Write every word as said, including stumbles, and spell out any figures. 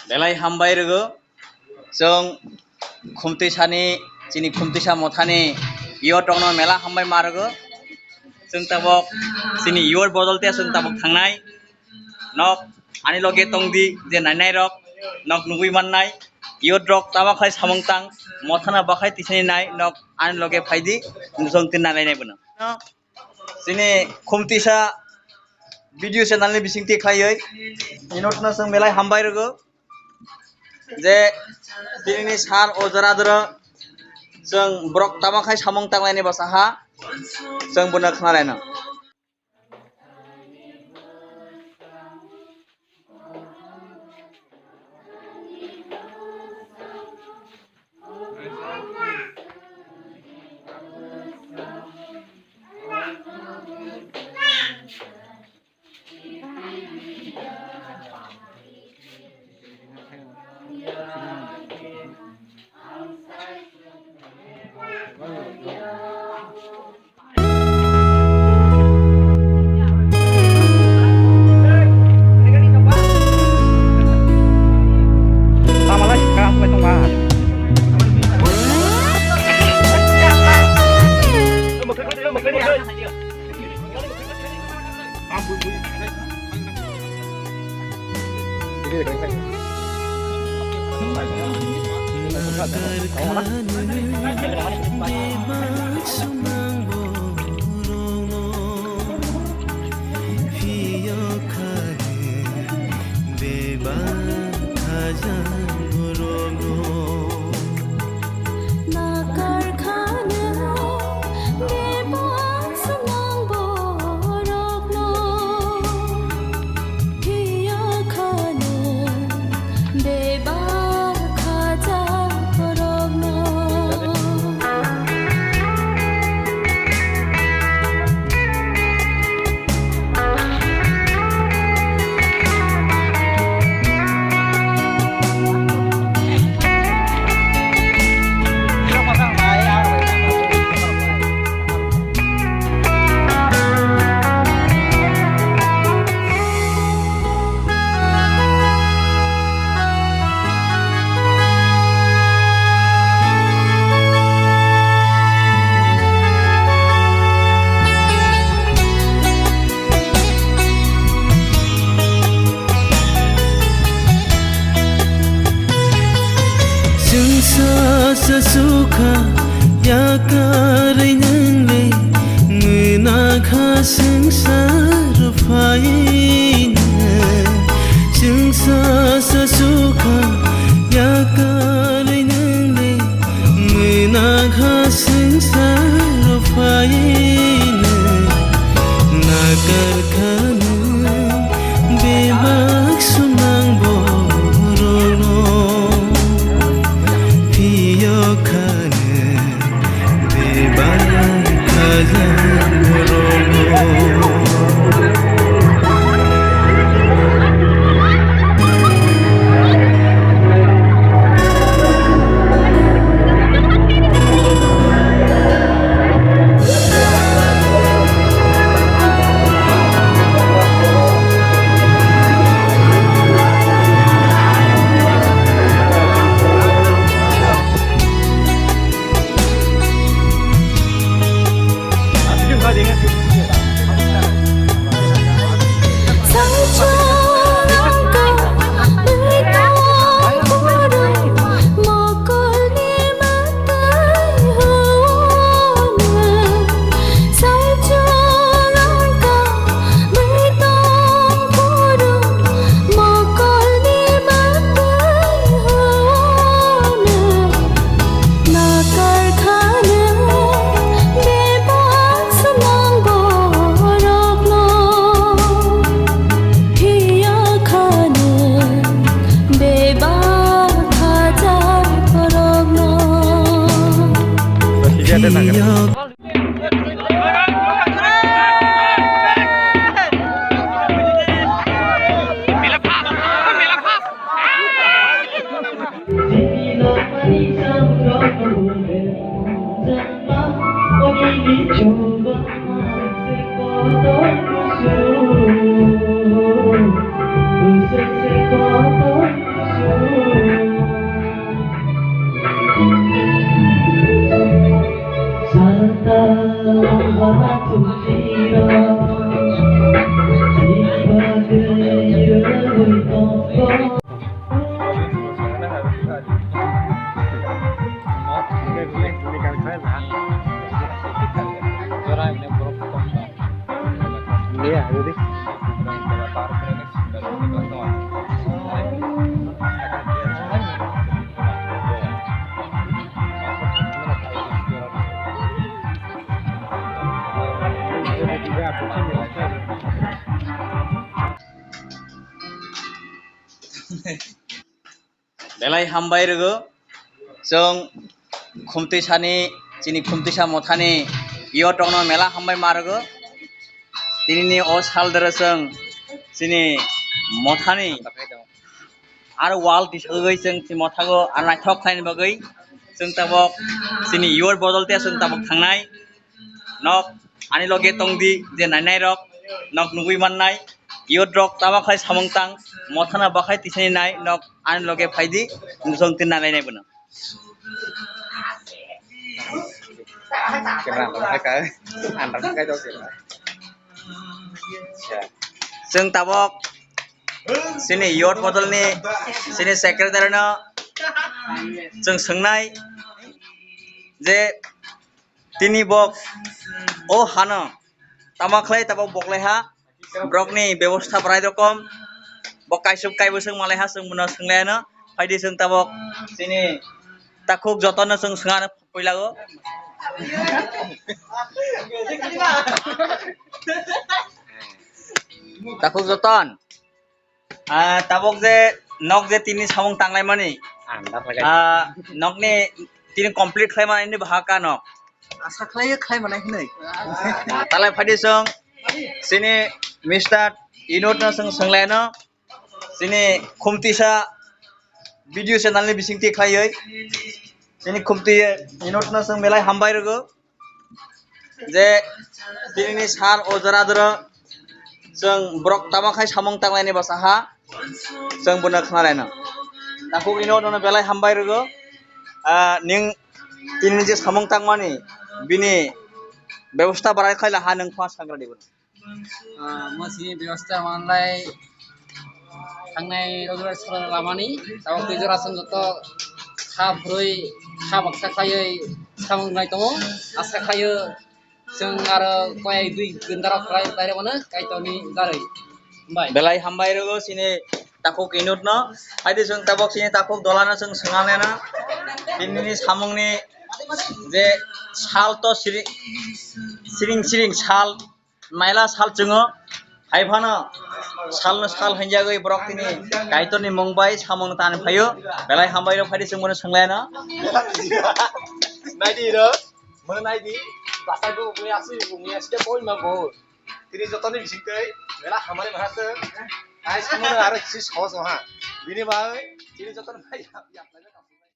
Belai hambai rwgo. Chwng Khumtwisani, chini Khumtwisa mothani youth rokno mela hambai ma rwgo. Chwng tabok chini youth bodol te chwng tabok thangnai. Nok ani loge tongdi je nainai rok, nok nugui mannai. Youth rok tamo khai samung tang, mothano bakhai tisani nai, nok ani loge phaidi, chwng tin nainai bono. Chini Khumtwisa video channel ni bisingtwi khlaiwi youth no chwng belai hambai rwgo je tinini sal o jora doro chwng borok tamo khai samung tanglaini bwsa ha chwng bono khna laino. Chwngsa sa sukha yakarwi nwng le mwnakha swngchar phaina. Chwngsa sa sukha yakarwi nwng le mwnakha swngchar phaina. Nakarkha nwng bebak sumnang borokno, phiyokha nwng bebak khajang borokno. Belai hambai rwgo. Chwng Khumtwisani, chini Khumtwisa mothani youth rokno mela hambai ma rwgo. Tinini o sal doro chwng chini mothani aro wall tisagwi chwng chini mothago aro naithok khlaini bagwi chwng tabok chini youth bodol te chwng tabok thangnai. Nok ani loge tongdi je nainai rok, nok nugwi mannai, youth rok tama khai samung tang, mothana bakhai tisani nai, nok ani loge phaidi, nusong tin nai nai bono. Camera ang kai, ang kai do camera. Chwng tabok chini youth bodol ni chini secretary no chwng swngnai je tini bok o hano tama khlai tabok boklai ha, borokni bebosta bwrai rokom, bo kaisuk kaibo swng malai ha, chwng bono swnglaino. Phaidi chwng tabok chini takhuk jotono chwng swngano puila o. Takhuk joton. Ah, tabok je nok je tini samung tanglaimani. Ah, nokni tini complete khlaimani bahaka nok. Asa khlai khlai manai hinui. Talai phaidi chwng chini Mister Inut no chwng swnglaino. Chini Khumtisa video channel ni bisingtwi khlaiwi chini Khumti Inut no chwng belai hambai rwgo. Je tinini sal o jora doro chwng borok tama khai samung tanglaini bwsa ha chwng bono khna laino. Takhuk ino nono belai hambai rwgo. Ah, ning tinini je samung tangmani bini bebosta barai khaila ha nung phano sangra dibo. Ah, masini bebosta manlai thangnai robibar sal lamani, tabok twi jora chwng joto kha phurui kha baksa khlaiwi samung nai tongo. Asa khlaio chwng aro koyai dui gondarok khlai baire mano Kaitorni darwi. Hambai. Belai hambai rwgo chini takhuk Inut no. Haidi chwng tabok chini takhuk Dola no chwng swngnanai no. Tinini samungni je sal to siring siring sal. Naila sal chwngo, hai phano salno sal hinjagwi borok tini Kaitorni mung bai samung tani phaio, belai hambai rok phaidi chwng bono swnglaino. Naidi ro, mono naidi, basa go ungya si ungya si koi ma go. Tini jotoni bising tei mela hamari maha tei, ai sumo aro si sos maha. Bini bai tini jotoni bai.